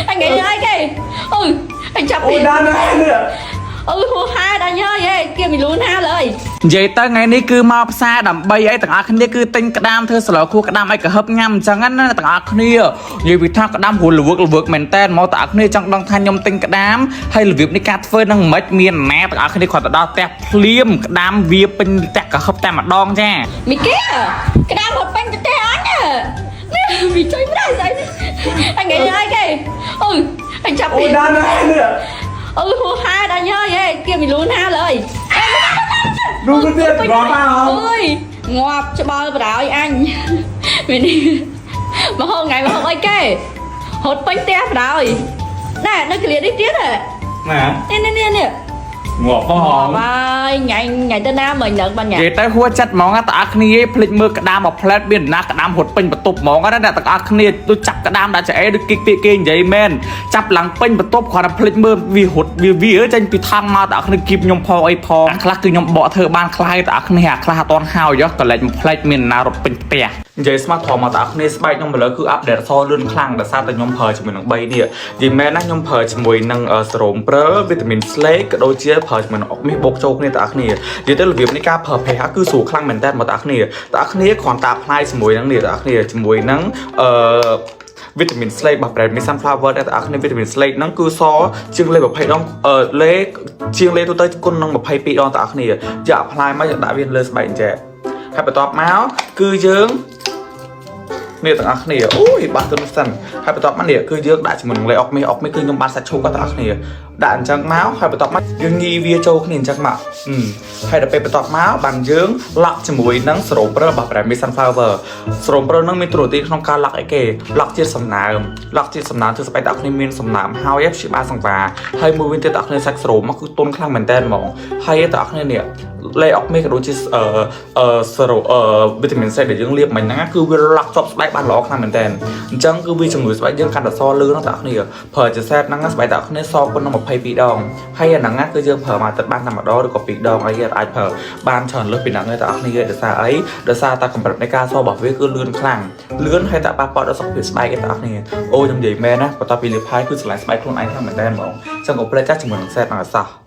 Anh nghĩ như ai kì. Ừ, anh chọc. អូដានណាស់នេះ Ừ, hô ha đang nhớ vậy kia mình luôn ha lời. និយាយទៅថ្ងៃនេះគឺមកផ្សារដើម្បីអីទាំងអស់គ្នាគឺទិញក្តាមធ្វើស្លខួរក្តាមអីក៏ហឹបញ៉ាំអញ្ចឹងណាទាំងអស់គ្នានិយាយពីថាក្តាមហួរល្វើកល្វើកមែនតើមកទាំងអស់គ្នាចង់ដឹងថាខ្ញុំទិញក្តាមហើយរបៀបនៃការធ្វើនឹងមិនមានណាទាំងអស់គ្នាគ្រាន់តែដល់ផ្ទះភ្លាមក្តាមវាពេញផ្ទះក៏ហឹបតែម្ដងចា មីkia ក្តាមរត់ពេញទៅផ្ទះអញនេះមីចុយម្ដាយស្អីអញងាយអីគេអឺអញចាប់ អូដានណាស់នេះ អឺហូហាដល់ញើយគេមីលូនហាលើយ នោះទៅទៀតងាប់អោ អើយងាប់ច្បល់បរោយអញមីនេះមកហូបថ្ងៃមកហូបអីគេរត់ពេញផ្ទះបរោយណែនៅកលៀននេះទៀត ណា នេះនេះនេះនេះ ងាប់ផង ហើយថ្ងៃថ្ងៃទៅណាមិញនឹងបានញ៉ាំ និយាយទៅហួរចិត្តហ្មងណាទាំងអស់គ្នាភ្លេចមើលក្តាមមួយផ្លែតមានណាក្តាមរត់ពេញបន្ទប់ហ្មងណាអ្នកទាំងអស់គ្នាដូចចាប់ក្តាមដាក់ឆ្អេដូចគេពាក្យគេនិយាយមែនចាប់ឡើងពេញបន្ទប់គ្រាន់តែភ្លេចមើលវារត់វាវាចេញពីថង់មកទាំងអស់គ្នាគៀបខ្ញុំផងអីផងអាខ្លះគឺខ្ញុំបកធ្វើបានខ្លះឯទាំងអស់គ្នាអាខ្លះអត់ទាន់ហើយក៏លេចមួយផ្លែតមានណារត់ពេញផ្ទះនិយាយស្មាត់ធំមកទាំងអស់គ្នាស្បែកខ្ញុំឥឡូវគឺ update សលឿនខ្លាំងដោយសារតែខ្ញុំប្រើជាមួយនឹង3នេះនិយាយមែនណាខ្ញុំប្រើជាមួយនឹងសេរ៉ូមព្រិលវីតាមីនស្លេកក៏ដូចជាប្រើជាមួយនឹងអុកមាសបូកចូលគ្នាទាំងអស់គ្នានិយាយទៅរបៀបនៃការប្រើប្រាស់គឺស្រួលខ្លាំងមែនតើមកទាំងអស់គ្នាទាំងអស់គ្នាគ្រាន់តែ apply ជាមួយនឹងនេះទាំងអស់គ្នាជាមួយនឹងអឺវីតាមីនស្លេករបស់ brand Miss Sunflower ដែលទាំងអស់គ្នាវីតាមីនស្លេកហ្នឹងគឺសជាងលេខ20ដងអឺលេខជាងលេខទូទៅគុណនឹង22ដងទាំងអស់គ្នាយក apply មកយកដាក់វាលើស្បែកអញ្ចឹងហើយបន្ទាប់មកគឺយើងនេះទាំងអស់គ្នាអូយបាសទៅនោះសិនហើយបន្ទាប់មកនេះគឺយើងដាក់ជាមួយនឹងលេអុកមាសអុកមាសគឺខ្ញុំបានសាច់ឈូកទាំងអស់គ្នាដាក់អញ្ចឹងមកហើយបន្ទាប់មកយើងញីវាចូលគ្នាអញ្ចឹងមកហើយដល់ពេលបន្ទាប់មកបានយើងឡក់ជាមួយនឹងសេរ៉ូមព្រិលរបស់ brand Miss Sunflower សេរ៉ូមព្រិលនឹងមានតួនាទីក្នុងការឡក់អីគេឡក់ជាតិសំណើមឡក់ជាតិសំណើមធ្វើស្បែកទាំងអស់គ្នាមានសំណើមហើយព្យាបាលសង្វាហើយមួយវិញទៀតទាំងអស់គ្នាសាច់សេរ៉ូមមកគឺទន់ខ្លាំងមែនតើហ្មងហើយទាំងអស់គ្នានេះលេអុកមាសក៏ដូចជាអឺអឺសេរ៉ូអឺវីតាមីន C ដែលយើងលាបមិញហ្នឹងគឺវាឡក់ជាប់ស្បែកបានល្អខ្លាំងមែនតើអញ្ចឹងគឺវាជំនួយស្បែកយើងកាន់តែសលឿនណាស់ទាំងអស់គ្នាប្រើជា set ហ្នឹងស្បែកទាំងអស់គ្នាសគុណនឹង22ដងហើយអាហ្នឹងគឺយើងប្រើមកទឹកបានតែម្ដងឬក៏ពីរដងអីអាចប្រើបានច្រើនលើសពីហ្នឹងទេទាំងអស់គ្នាដោយសារអីដោយសារតែកម្រិតនៃការសរបស់វាគឺលឿនខ្លាំងលឿនហើយតែប៉ះពាល់ដល់សុខភាពស្បែកឯទាំងអស់គ្នាអូខ្ញុំនិយាយមែនណាបន្ទាប់ពីលាបហើយគឺស្រឡាញ់ស្បែកខ្លួនឯងខ្លាំងមែនតើហ្មងចឹងកុំភ្លេចចាស់ជាមួយនឹង set ហ្នឹងឲ្យសោះ។